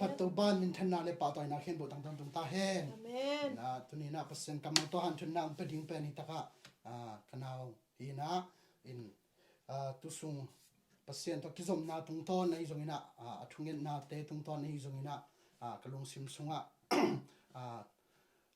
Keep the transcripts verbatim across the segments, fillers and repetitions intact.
Topa minthanna le pahtawina khenbawh tangtang tung ta hen. Amen. Na, tuni na Pasian kammal tawh hanthotna hong pia ding pen hi takah, ah, ka nau hi na, in, ah, tusung Pasian tawh kizopna tungtawn ahi zongin ah, ah, a thungetnate tungtawn ahi zongin ah, ah, ka lungsim sungah, ah,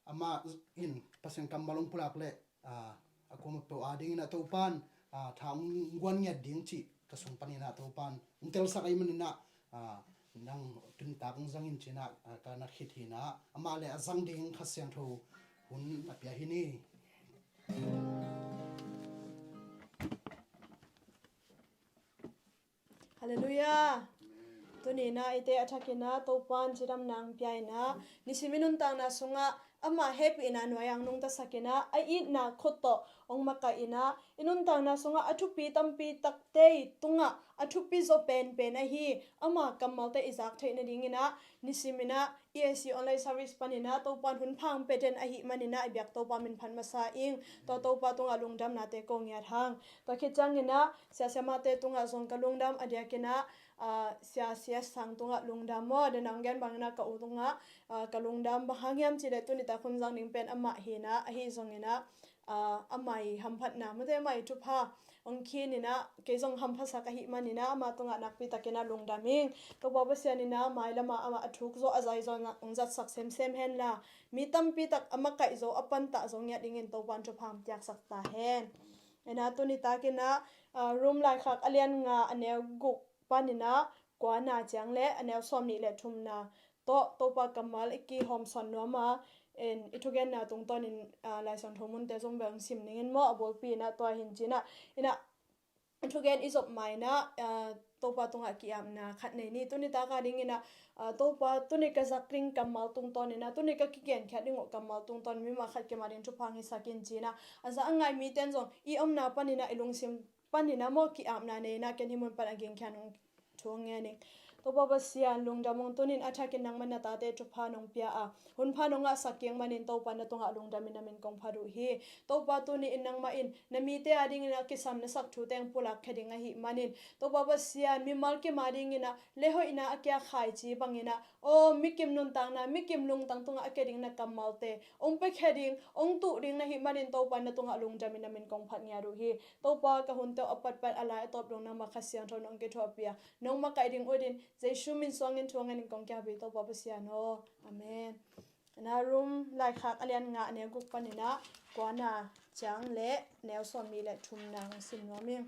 amah in Pasian kammal hong pulak leh, ah, a kuamah peuh adingin ah Topan, ah, tha hong guan ngiat ding cih ka sung panin ah Topan hong telsak ahih manin ah, ah, nang tunitak hong zangin ci-in ah, ah, ka na khit hi na, amah le a zang ding Kha Siangtho hun a pia hi ni. Halleluiah. Tuni na eite a thakin ah Topan cidamna hong pia in ah, nisim i nuntakna sungah amah hehpihna nuai-ah hong nungtasak in ah, a itna khut tawh hong makaih in ah, i nuntakna sungah a thupi tampi takte tungah a thupi zaw penpen ahi ama kammalte i zak theih nadingin ah, nisim in ah E A C online service panin ah Topan hun pha hong pia den ahih manin ah i biak Topa min phat masa ing. Tua Topa tungah lungdamnate ko ngiat hang. Tua khit ciangin ah sia siamahte tungah zong ka lungdam, a diakin ah, ah, sia sia sang tungah lungdam maw, a dena hong gen bangin ah ka u tungah, ah, ka lungdam. Bang hang hiam cih leh tuni tak hun zang ding pen amah hi na, ahi zongin ah, ah, amah i hamphatna, mate amah i thupha hong khin in ah, kei zong hamphasak ahih manin ah, amah tungah nakpi takin ah lungdam ing. Topa Pasian in ah, mailam ah amah a thuk zaw, a zai zaw in ah hong zatsak semsem hen la, mi tampi tak a makaih zo, a pantah zo ngiat dingin Topan thupha hong piaksak ta hen. Ena tuni takin ah, ah, Rom laikhak a lian nga a neu guk panin ah kua na ciang le a neu sawm nih le thumna tawh Topa kammal i kihawmsawn nuam a, en, i thugenna tungtawnin, ah, Lai Siangtho munte zong bel hong sim ning in maw, a bulpi in ah tua hi in ci-in ah, in ah, thugen i zop ma-in ah, ah, Topa tungah ki-apna khat nei ni. Tuni tak adingin ah, ah, Topa, tuni ka zak ding kammal tungtawnin ah, tuni ka kigenkhiat ding uh kammal tungtawnin mimal khat kem ading thupha hong hisak in ci-in ah, a za a ngai mite in zong i omna panin ah, i lungsim panin ah maw, ki-apna nei in ah, ken hih mun pan a gingkhia-in hong thu hong ngen ing. Topa Pasian, lungdam ung. Tuni in a thakin nangmah na tate thupha nong pia a, hun pha nong ngahsak kik manin Topa na tungah lungdam in na min kong phat uh hi. Topa, tuni in nangmah in na mite adingin a kisam na sak thute hong pulak khia ding ahih manin, Topa Pasian, mimal kim adingin ah leihoihna a kia khaici bangin ah, aw, mikim nuntakna, mikim lungtang tungah a kia ding na kammalte hong piakhia ding, hong tuh ding na hih manin Topa na tungah lungdam in na min kong phat ngiat uh hi. Topa, ka hunte uh a patpat a lai a tawp dong nangmah Kha Siangtho nong kithuahpih a, nong makaih ding uh din Jesu min suangin thu hong ngen in kong kiap hi, Topa Pasian aw. Amen. Na Rom laikhak a lian nga a neu guk panin ah kua na ciang le neu sawm nih le thumna hong sim nuam ing.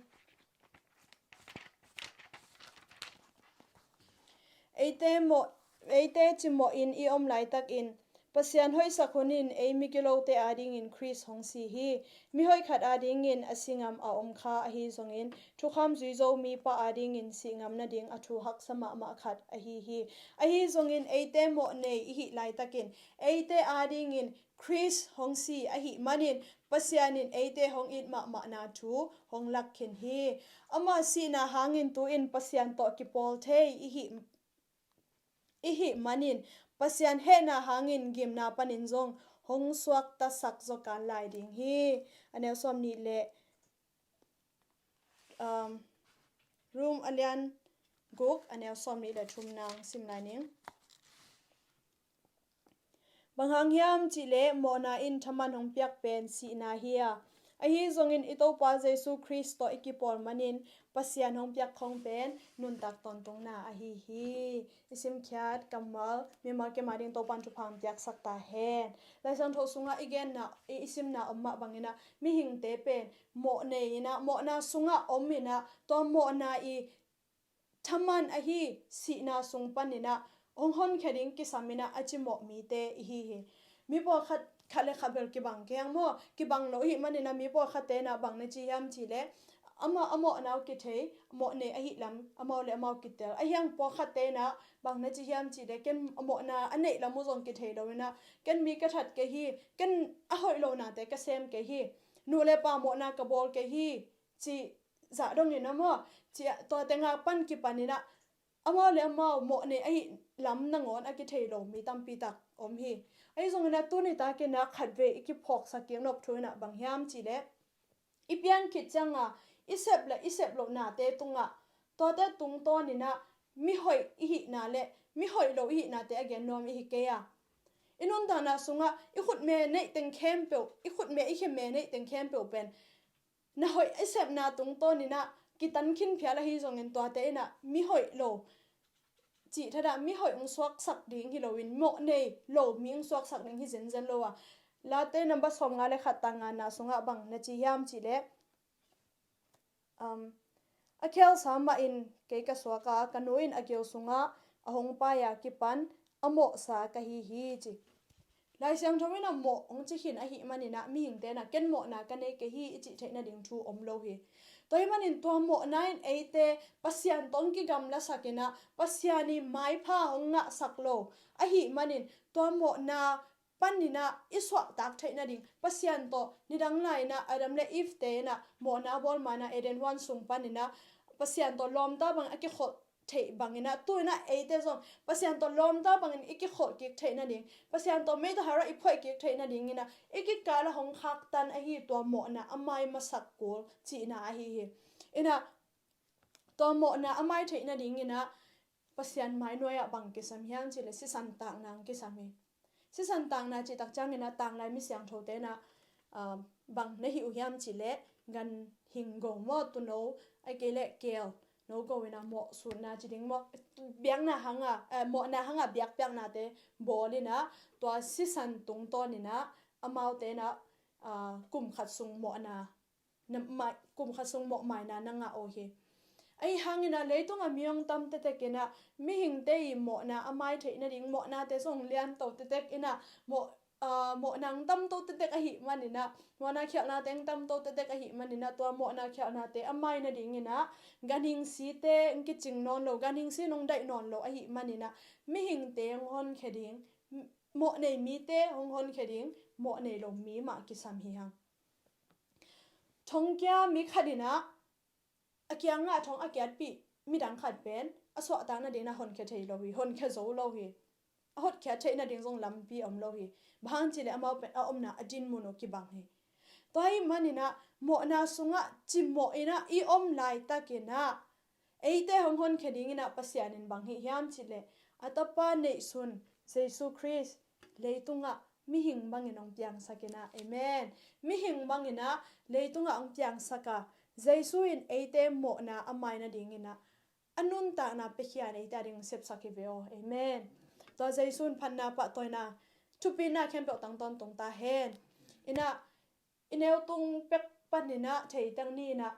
Eite mawh, eite cimawhin i om laitakin Pasian hoihsak hunin ei migilote adingin Khrist hong si hi. Mihoih khat adingin a si ngam a om kha, ahi zongin thukham zui zo mipa adingin sih ngam nading a thu haksa mahmah khat ahi hi. Ahi zongin eite mawh nei i hih laitakin eite adingin Khrist hong si ahih manin Pasian in eite hong it mahmahna thu hong lak khin hi. Ama sihna hangin tu-in Pasian tawh kipawl thei i hih, i hih manin Pasian hehna hangin gimna panin zong hong suaktasak zaw kan lai ding hi. A neu sawm nih le, um, Rom a lian guk a neu sawm nih le thumna hong sim lai ning. Bang hang hiam cih leh mawhna in thaman hong piak pen sihna hi a, ahi zongin i Topa Jesu Khrist tawh i kipawl manin Pasian hong piak khong pen nuntak tawntungna ahi hi. I simkhiat kammal mimal kim ading Topan thupha hong piaksak ta hen. Lai Siangtho sungah i genna, i, i simna om mah bangin ah mihingte pen mawh nei in ah, mawhna sungah om in ah, tua mawhna i thaman ahi sihna sung panin ah hong honkhia ding kisam in ah a cimawh mite i hi hi. Mi pawlkhat khat le khat bel kibang kei hang maw, kibang lo ahih manin ah mi pawlkhatte in ah bang na ci hiam cih leh, amau a mawhna uh kithei, mawh nei ahih lam amau le amau kitel. Ahi hang pawlkhatte in ah bang na ci hiam cih leh, ken a mawhna a neih lam uh zong kithei lo in ah, ken mi ka that kei hi, ken a hoih lo nate ka sem kei hi, nu le pa mawhna ka bawl kei hi, cih zah dongin ah maw, cih ah, tua tengah pan kipanin ah amau le amau mawh nei ahih lam nangawn a kithei lo mi tampi tak om hi. Ahi zongin ah tuni takin ah khatvei i kiphawksak kik nop thu in ah bang hiam cih leh, i pian khit ciang a i sep le i sep loh nate tungah, tuate tungtawnin ah mihoih i hihna le mihoih lo i hihnate a gen nuam i hi kei a. I nuntakna sungah i khutme neih teng khempeuh, i khutme i kheme neih teng khempeuh pen na hoih i sepna tungtawninah kitan khin phial ahi zongin tuate inah mihoih lo cih thadah mihoih hong suaksak ding hi loin mawh nei lo mi hong suaksak ding hi zenzen lo a. Late number sawmnga le khat tang ngana sungah bang na ci hiam cihleh, um, a khialsa mah in kei ka suak a, ka nu in a keu sungah a hong pai a kipan a mawhsa ka hi hi ci. Lai Siangtho in a mawh hong ci khin ahih maninah mihingte na ken mawhna ka nei kei hi i cih theih nading thu om lo hi. Tua hih manin tua mawhna in eite Pasian tawh hong kigamlasak inah Pasian i maipha hong ngahsak lo ahih manin tua mawhna paninah i suahtak theih nading Pasian tawh nidang lai inah Adam le Eve te inah mawhna bawl manah Eden huan sung paninah Pasian tawh lawmta bang a kikholh theih banginah tu inah eite zong Pasian tawh lawmta bangin i kikholh kik theih nading, Pasian tawh mei tawh hara i phuaih kik theih nadinginah i kikal a hong khaktan ahi tua mawhna a mai masak kul cihna ahi hi. Inah tua mawhna a mai theih nadinginah Pasian mai nuai ah bang kisam hiam cihleh sisan takna hong kisam hi. Sisan takna cih tak ciangin a tanglai mi siangthote na, ah, bang na hi uh hiam cihleh ganhing go maw, tuuno, a kei leh keel no go in a mawh sutna ci ding maw, biakna hanga, eh, mawhna hanga biakpiaknate bawl in a tua sisan tungtawn in a amaute na, ah, kum khat sung mawhna na mai, kum khat sung mawhmaina na ngah uh hi. Ahi hangin a leitung a mi hong tam tektek in a mihingte i mawhna a mai theih nading mawhnate zong lian to tektek in a mawh, ah, mawhna hong tam to tektek ahih manin a mawhna khialhnate hong tam to tektek ahih manin a tua mawhna khialhnate a mai nadingin a ganhing site hong kicing nawn lo, ganhing si hong daih nawn lo ahih manin a mihingte hong honkhia ding, mawh nei mite hong honkhia ding mawh nei lo mi mah kisam hi hang. Thongkia mi khat in a a kiangah thong a kiatpih midang khat pen a suahtak nading in a honkhia thei lo hi, honkhia zo lo hi. A hotkhiat theih nading zong lampi om lo hi. Bang hang cihleh amau pen a omna a dinmun uh kibang hi. Tua ahih manin a mawhna sungah cimawh in a i om laitakin a eite hong honkhia dingin a Pasian in bang hih hiam cihleh a tapa neihsun Jesu Khrist leitungah mihing bangin hong piangsak in a, amen. Mihing bangin a leitungah hong piangsak a, Jesu in eite mawhna a mai nadingin a a nuntakna piakhia in eite a ding hong sepsak hi ve aw, amen. Tua Jesu in phatna pahtawina thupina khempeuh tang tawntung ta hen. In a i neu tung pek panin a thei teng ni in a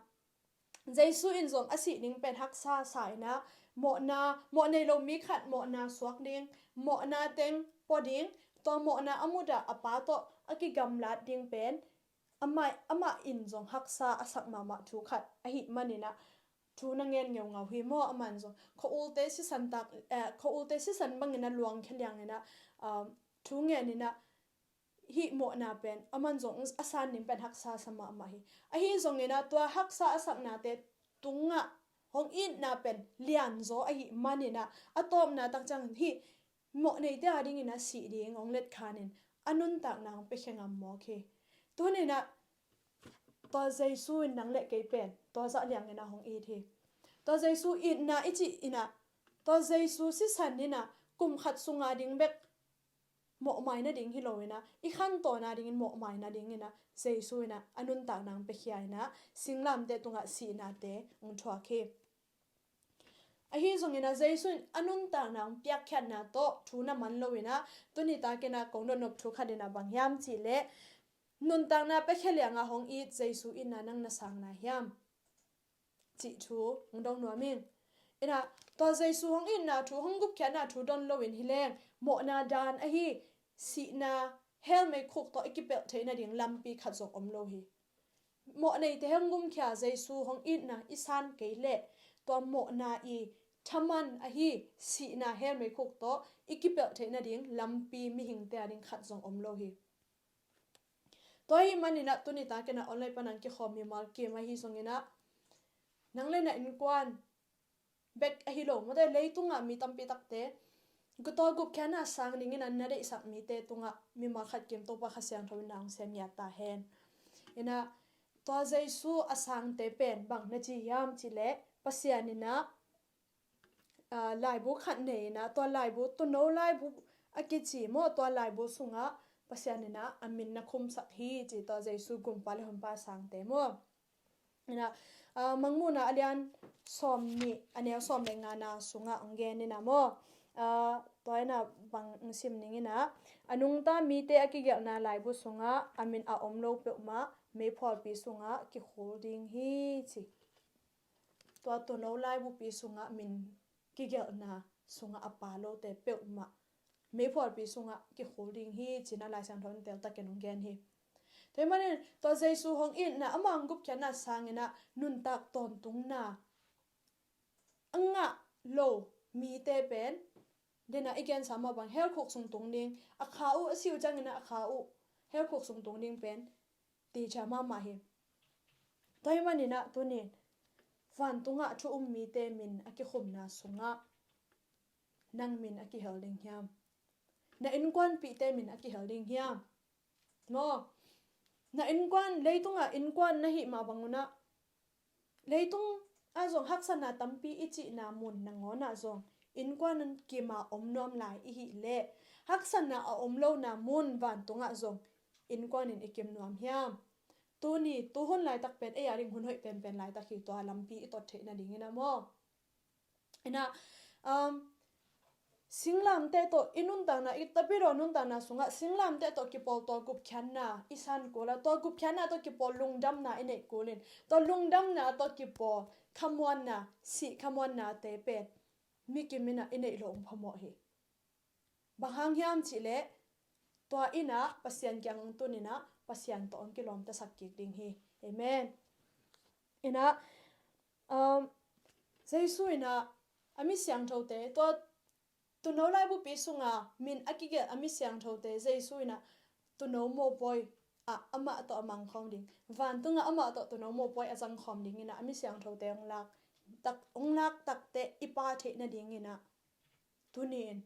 Jesu in zong a sih ding pen haksa sa in a mawhna, mawh nei lo mi khat mawhna suak ding, mawhna teng pua ding, tua mawhna a mudah a Pa tawh a kigamlat ding pen amah, amah in zong haksa a sak mahmah thu khat ahih manin a thu na ngen ngeungau hi maw? Aman zong khua-ulte sisan tak, eh, khua-ulte sisan bangin a luangkhia liangin a, um, thu ngen in a hih mawhna pen aman zong a san ding pen haksa sa mahmah hi. Ahi zongin a tua haksa a saknate tungah hong itna pen lianzaw ahih manin a a tawpna tak ciang hih mawh neite a dingin a sih ding hong letkhan in a nuntakna hong piakhia ngam mawk hi. Tunin a tua Jesu in nang le kei pen tua zah liangin a hong it hi. Tua Jesu itna i cih in a tua Jesu sisan in a kum khat sunga ding bek mawhmai nading hi lo in a i khantawn a dingin mawhmai nadingin a Jesu in a a nuntakna hong piakhia in a singlamteh tungah sihnate hong thuak hi. Ahi zongin a Jesu in a nuntakna hong piakkhiatna tawh thu na man lo in a tuni takin a kong dotnop thu khat in a bang hiam cihleh nuntakna piakhia lianga hong it Jesu in a nang na sang na hiam cih thu hong dong nuam ing. In a tua Jesu hong itna thu, hong gupkhiatna thu don loin hi leng mawhna dan ahi sihna hell meikhuk tawh i kipelh theih nading lampi khat zong om lo hi. Mawh neite hong gumkhia Jesu hong itna i san kei leh tua mawhna i thaman ahi sihna hell meikhuk tawh i kipelh theih nading lampi mihingte a ding khat zong om lo hi. Tua ahih manin a tuni takin a online pan a kikhawm mimal kim ahi zongin a nang le na innkuan bek ahi lo, mawte leitungah mi tampi takte tua gupkhiatna sang dingin a na deihsak mite tungah mimal khat kim Topa Kha Siangtho in na hong sem ngiat ta hen. In a tua Jesu a sangte pen bang na ci hiam cihleh Pasian in a ah, laibu khat nei inah, tua laibu, Tuuno laibu a kici maw, tua laibu sungah Pasian inah a min na khumsak hi ci, tua Jesu Gumpa le Honpa sangte maw. Inah, ah, Mangmuhna a lian sawm nih, a neu sawm le ngana sungah hong gen inah maw. Ah, tua inah bang hong sim ning inah, a nungta mite a kigelhna laibu sungah a min a om lo peuhmah meiphualpi sungah kikhul ding hi ci. Tua Tuuno laibupi sungah min kigelhna sungah a pha lote peuhmah meiphualpi sungah kikhul ding hi ci-in a Lai Siangtho in teltakin hong gen hi. Tua ahih manin tua Jesu hong itna, ama hong gupkhiatna sang inah nuntak tawntungna a ngah lo mite pen, dena i gensa mah bang, helkhuk sung tung ding, a kha uh, a si uh ciang inah a kha uh, helkhuk sung tung ding pen teacher mahmah hi. Tua ahih man inah tuni in vantungah thu um mite min a kikhumna sungah nang min a kihel ding hiam? Na innkuanpihte min a kihel ding hiam? Maw, na innkuan, leitungah innkuan na hih mah bang un ah, leitung ah zong haksatna tampi i cihna mun nangawn ah zong innkuan kim a om nuam lai i hih leh, haksatna a om lona mun vantungah zong innkuan in i kim nuam hiam? Tuni, tuhun laitak pen ei a ding hun hoih penpen laitak hi, tua lampi i tot theih nading inah maw. Inah, um, singlamteh tawh i nuntakna, i tapidaw nuntakna sungah singlamteh tawh kipawl tua gupkhiatna i san kul a, tua gupkhiatna tawh kipawl lungdamna i neih kul in, tua lungdamna tawh kipawl khamuanna, sih khamuannate pen mi kim inah i neih loh hong phamawh hi. Bang hang hiam cihleh, tua inah Pasian kiang hong tun inah Pasian tawh hong kilawmtasak kik ding hi. Amen. Inah, um, Jesu inah a mi siangthote, tua Tuuno laibupi sunga min a kigelh a mi siangthote Jesu inah Tuuno mopawi ah amah tawh a mangkhawm ding, vantungah amah tawh Tuuno mopawi a zangkhawm ding inah a mi siangthote hong lak tak, hong lak takteh i pha theih nading inah tuni in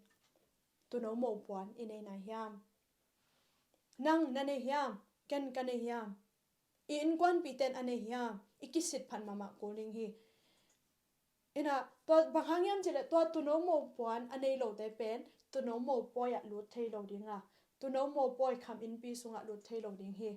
Tuuno mopuan i nei nai hiam? Nang na nei hiam? Ken ka nei hiam? I innkuanpihte in a nei hiam? I kisit phat mahmah kul ding hi. Inah, tua bang hang hiam cihleh, tua Tuuno mopuan a nei lote pen Tuuno mopawi ah lut thei lo ding a, Tuuno mopawi kham innpi sungah lut thei lo ding hi.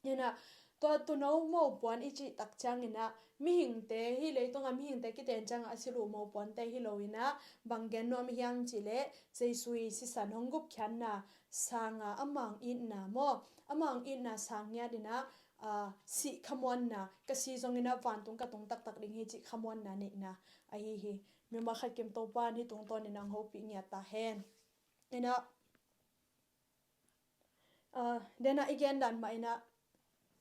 Inah, tua Tuuno mopuan i cih tak ciang inah, mihingte, hih leitungah mihingte kiten ciangah a silh uh mopuante hi lo inah, bang gen nuam i hiam cihleh, Jesu i sisan hong gupkhiatna sanga ama hong itna maw, ama hong itna sang ngiat inah, ah, sih khamuanna, ka si zong inah vantung ka tung taktak ding hi cih khamuanna neihna ahi hi. Mimal khat kim Topa in hih tungtawn inah hong hopih ngiat ta hen. Inah, ah, dena i gen dan mah inah,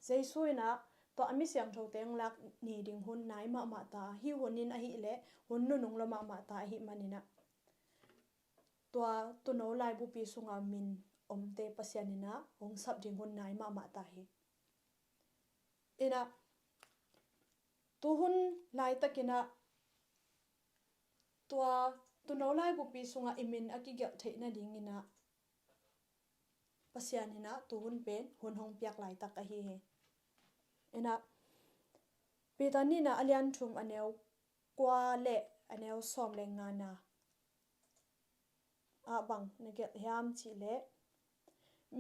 Jesu inah tua a mi siangthote hong lak ni ding hun nai mahmah ta, hih hun in ahih leh hun nunung lua mahmah ta ahih man inah, tua Tuuno laibupi sunga min omte Pasian inah hong sap ding hun nai mahmah ta hi. Inah, tuhun laitak inah tua Tuuno laibupi sungah i min a kigelh theih nading inah Pasian inah tuhun pen hun hong piak laitak ahi hi. Inah, Peter nihna a lian thum a neu kua le a neu sawm le ngana ah bang na gelh hiam cihleh,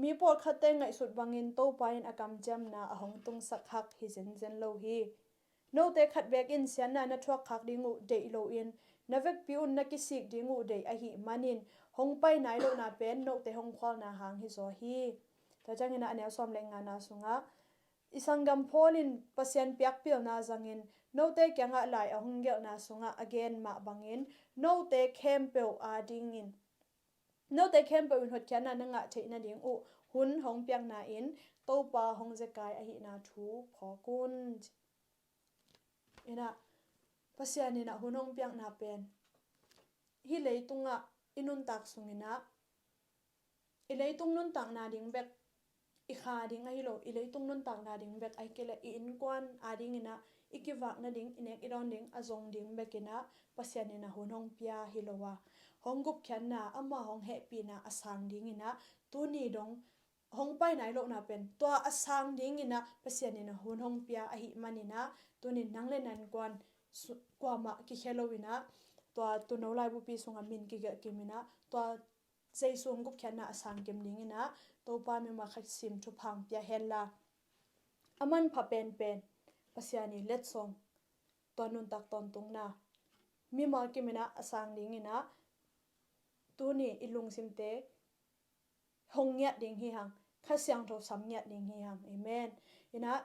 mi pawlkhatte ngaihsut bangin Topa in a kamciamna a hong tungsak hak hi zenzen lo hi. Note khat beek in siatna na thuak khak ding uh deih loin, na vekpi un na kisik ding uh deih ahih manin, hong pai nai lohna pen note hong khualna hang hizaw hi. Tua ciangin a neu sawm le ngana sungah, i sanggam Paul in Pasian piakpilna zangin note kiangah lai a hong gelhna sungah a gen mah bangin, note khempeuh adingin, note khempeuh in hotkhiatna na ngah theih nading uh hun hong piakna in Topa hong zekai ahihna thu phawk un. Inah, Pasian inah hun hong piakna pen hih leitungah i nuntak sung inah, i leitung nuntakna ding bek, i kha ding ahi lo, i leitung nuntakna ding bek ahi kei leh i innkuan ading inah i kivak nading, i nek i dawn ding a zong ding bek inah Pasian inah hun hong pia hi lo a, hong gupkhiatna, ama hong hehpihna a sang ding inah tuni dong hong pai nai lohna pen tua a sang ding inah Pasian inah hun hong pia ahih man inah, tuni nang le na innkuan su-, kuamah kikhia lo inah tua tuuno laibupi sungah min kigelh kim in ah, tua Jesu hong gupkhiatna a sang kim ding in ah, Topa mimal khat kim thupha hong pia hen la. A manpha penpen, Pasian i letsong, tua nuntak tawntungna mimal kim in ah a sang ding in ah, tuni i lungsimte hong ngiat ding hi hang, Kha Siangtho sam ngiat ding hi hang. Amen. In ah,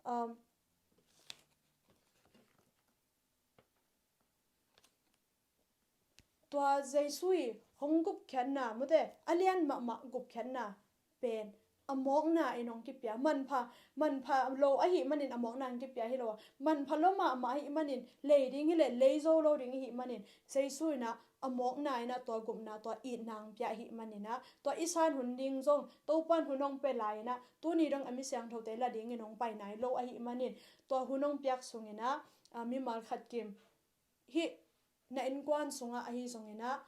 um, tua Jesu i hong gupkhiatna, mute, a lian mahmah gupkhiatna pen a mawkna in hong kipia. Manpha, manpha lo ahih manin a mawkna in kipia hi lo a, manpha lo mahmah ahih manin, lei ding hi leh lei zo lo ding ahih manin, Jesu in ah a mawkna in ah tua gupna, tua itna hong pia ahih manin ah, tua i san hun ding zong Topa'n hun hong pia lai in ah, tuni dong a mi siangthote la dingin hong pai nai lo ahih manin, tua hun hong piak sungin ah, a, mimal khat kim, hih na innkuan sungah ahi zongin ah,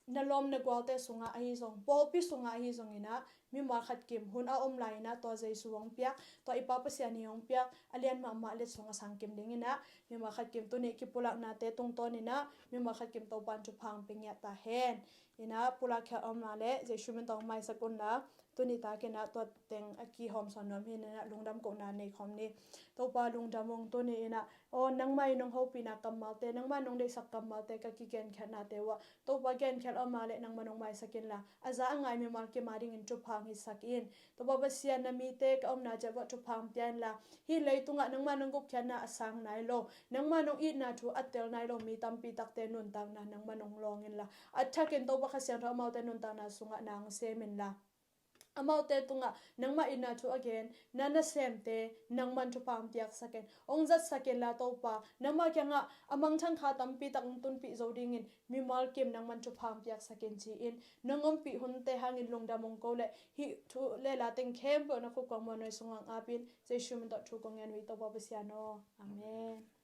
na lawm na gualte sungah ahi zong, pawlpi sungah ahi zongin ah, mimal khat kim hun a om lai in ah tua Jesu hong piak, tua i Pa Pasian i hong piak a lian mahmah letsong a sang kim ding in ah, mimal khat kim tuni kipulaknate tungtawn in ah, mimal khat kim Topa'n thupha hong pia ngiat ta hen. In ah pulak khial om lai leh Jesu min tawh hong maisak un la, tuni tak in ah tua teng a kihawm sawn nuam hi in ah, lungdam kohna nei khawm ni. Topa lungdam ung, tuni in ah, aw, nangmah i nong hopihna kammalte, nangmah nong deihsak kammalte ka kigenkhiatnate uh ah, Topa genkhial om lai leh nangmah nong maisak in la, a za a ngai mimal kim a dingin thupha hong hisak in. Topa Pasian, na mite ka omna ciat uh ah thupha hong pia in la, hih leitungah nangmah nong gupkhiatna a sang nai lo, nangmah nong itna thu a tel nai lo mi tampi takte nuntakna nangmah nong lawng in la, a thakin Topa Kha Siangtho amaute nuntakna sungah na hong sem in la, amaute tungah nangmah itna thu a gen na nasemte nangman thupha hong piaksak in, hong zatsak in la Topa, nangmah kiangah a mangthang kha tampi tak hong tunpih zo dingin mimal kim nangman thupha hong piaksak in ci-in, nong ompih hunte hangin lungdam hong ko leh, hih thu le la teng khempeuh na khut kuang muanhuai sungah hong ap in, Jesu min tawh thu kong ngen uh hi Topa Pasian aw. Amen.